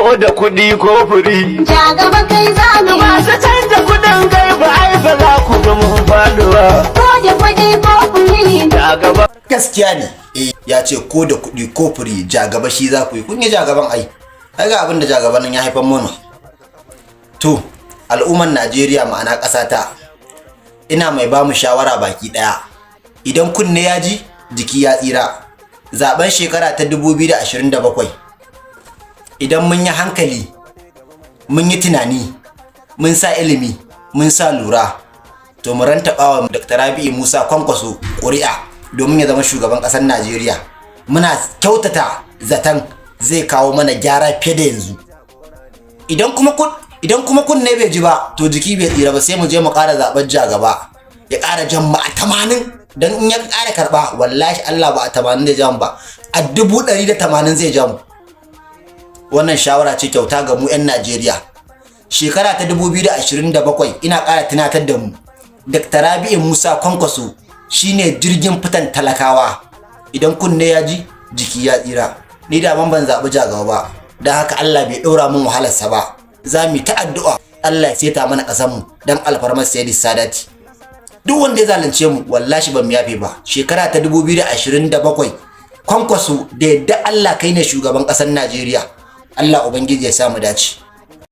Ko da kuɗi ko furi. Ja gaba kai za mu yi. Masu canza kuɗin gaiba, ai ba za ku ga mun faɗuwa. Ko da kuɗi ko furi. Ja gaba. Gaskiya ne. Eh, ya ce ko da kuɗi ko furi, jagaba shi za ku yi. Kun yi jagaban, ai ai ga abin da jagaban nan ya haifar mana. To, al'umman Najeriya, ma'ana ƙasata, ina mai ba mu shawara baki ɗaya: idan kunne ya ji, jiki ya tsira. Zaben shekara ta 2027, idan mun yi hankali, mun yi tunani, mun sa ilimi, mun sa lura, to mu rantaba wa Dr. Rabi'u Musa Kwankwaso ƙuri'a domin ya zama shugaban ƙasar Najeriya. Muna kyautata zaton zai kawo mana gyara fiye da yanzu. Idan kuma kunne bai ji ba, to jiki bai tsira ba. Sai mu je mu ƙara zaɓen ja gaba ya ƙara jan mu a 80, don in ya ƙara karɓa, wallahi Allah, ba a 80 zai jan ba, a 180,000 zai ja mu. Wannan shawara ce kyauta ga mu 'yan Najeriya. Shekara ta 2027, ina ƙara tunatar da mu, Dr. Rabi'u Musa Kwankwaso shine jirgin fitan talakawa. Idan kunne ya ji, jiki ya tsira. Ni da ban zaɓi jagaba ba, don haka Allah bai ɗora min wahalarsa ba. Za mu yi ta addu'a, Allah ya seta mana ƙasarmu don alfarmar Sayyidi Sadati. Duk wanda ya zalunce mu, wallahi ban mu yafe ba. Shekara ta 2027, Kwankwaso, da yadda Allah kai ne shugaban ƙasar Najeriya. Allah Ubangiji ya sa mu dace.